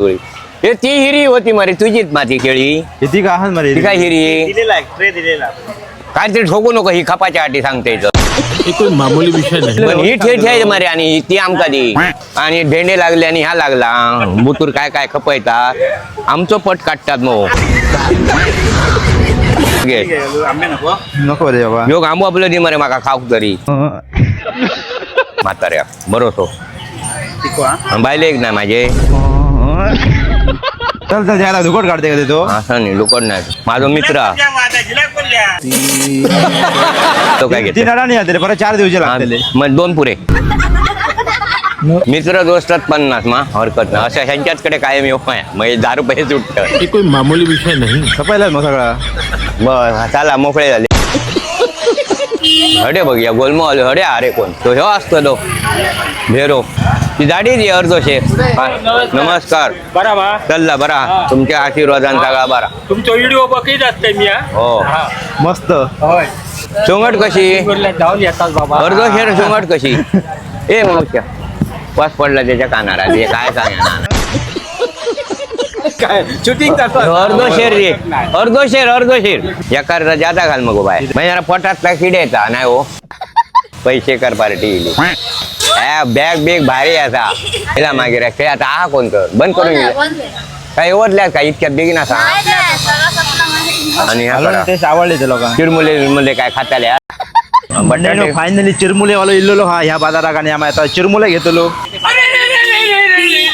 हे ती हिरी होती मरे, तुझीच माती केळी. किती का आहात मरे. ती काय हिरी? दिलेला आहे, ट्रे दिलेला. काय तरी ठोकू नको, ही खपाच्या आटी सांगते इथं. ये कोई मामूली विषय नहीं. पण ही ठेठ आहे मरे आणि ती आमका दी आणि भेंडे लागले आणि ह्या लागला बुतूर काय काय खपयतात, आमचो पट काढतात मग. घे. आंबे नको? नको रे बाबा. ह्यो आंबो आपलं दी मरे माका खाऊक तरी म्हाताऱ्या बरोसो. टिको हा. बायले एक नाही माझे. चल चल, जायला दुकोट काढते का तो? असं नाही, लुकट नाही, माझो मित्र हा. तो काय तीन घेतो? अडाणी जाते परत, 4 दिवस लागतले. मग दोन पुरे. मित्र दोस्तात 50 मा हरकत ना, असं ह्यांच्याचकडे कायम येऊ माया, मग 10 रुपये सुटतं. ये कोई मामूली विषय नहीं. सपायला मग सगळा. बर, चला, मोकळे झाले. हडे बघ या गोलमो आलो. हडे, अरे कोण तो? ह्यो असतो तो भेरो. ती जाडी दी अर्धो शे. हा, नमस्कार. बरा बा. चल्ला बरा, तुमच्या आशीर्वादान सगळा बरा. तुमचो व्हिडिओ बघीत असते मी हा. हो. हा. मस्त. होय. सुंगट कशी? बोलल्या, जाऊन येतात बाबा. अर्धो शेर सुंगट कशी? ए मावश्या, वास पडला त्याच्या कानाला, ते काय सांगणार? काय शूटिंग? अर्धो शेर रे, अर्धो शेर, अर्धो शेर. एका जादा घाल मग बाय, म्हणजे जरा पोटात काय किडे येता नाही हो. पैसे कर पार्टी इली. बॅग बिग भारी असा तिला मागीर ते आता हा कोणतं बंद करून गेलं काय ओढल्या काय इतक्या बेगीन असा आणि ह्या करा. टेस्ट आवडले ते लोकांना. चिरमुले बिरमुले काय खाताले बटाटे? फायनली चिरमुले वालो इल्लो हा ह्या बाजाराक आणि आम्ही आता चिरमुले घेतलो.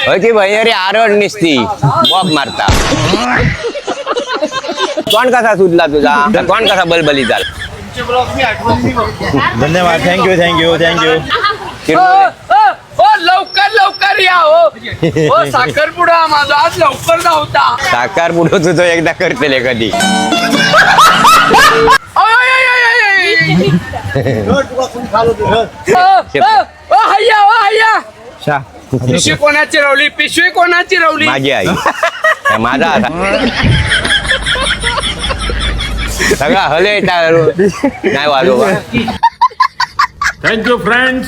होय ती भैयरी आरड निसती बॉब मारता. तोंड कसा सुजला तुझा? तोंड कसा बलबली झाला? धन्यवाद, thank you thank you thank you. चिरमुले. ओ लवकर लवकर या हो. ओ साखरपुडा माझा आज लवकर धावता. साखरपुडो तुझं एकदा करतले कधी. ओय, ओय, ओय, ओय, ओय. ओ, ओ, ओ, हय्या ओ हय्या. शा. पिशवी कोणाची रवली? पिशवी कोणाची रवली? माझी आई माझा असा सगळा हले नाही वाजोबा. Thank you friends.